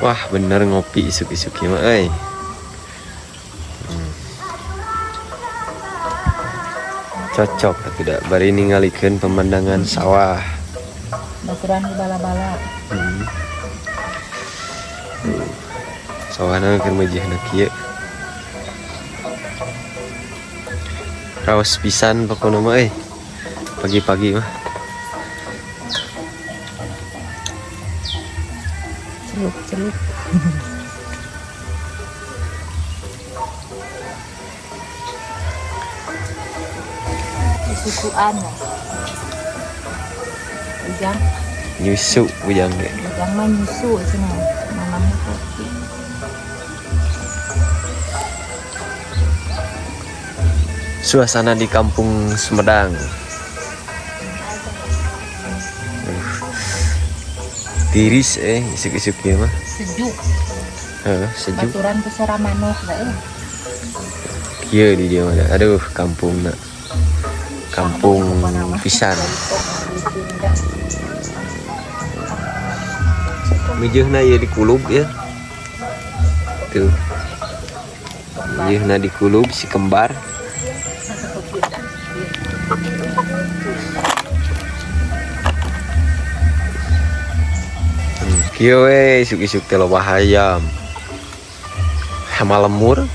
Wah, bener ngopi isuk-isuk ieu mah euy. Cocok atuh da bari ningalikeun pemandangan sawah. Baturan bala-bala. Tuh. Sawahna keur meujeuhna kieu. Raos pisan pokona mah euy. Pagi-pagi mah. Celup-celup. Susuan ya. Ujang, Nyusu ujang ge. Ujang mah nyusu cenah. Mamahnya kopi. Suasana di kampung Sumedang. Tiris isuk-isuk ieu mah. Sejuk. Heeh, sejuk. Baturan ke suara manuk da euy. Kieu di dieu mah. Aduh, kampungna. Kampung pisan. Meujeuhna ieu dikulub ya. Tuh. Meujeuhna dikulub si kembar. Kieu we isuk-isuk teh loba hayam. Hama lemur.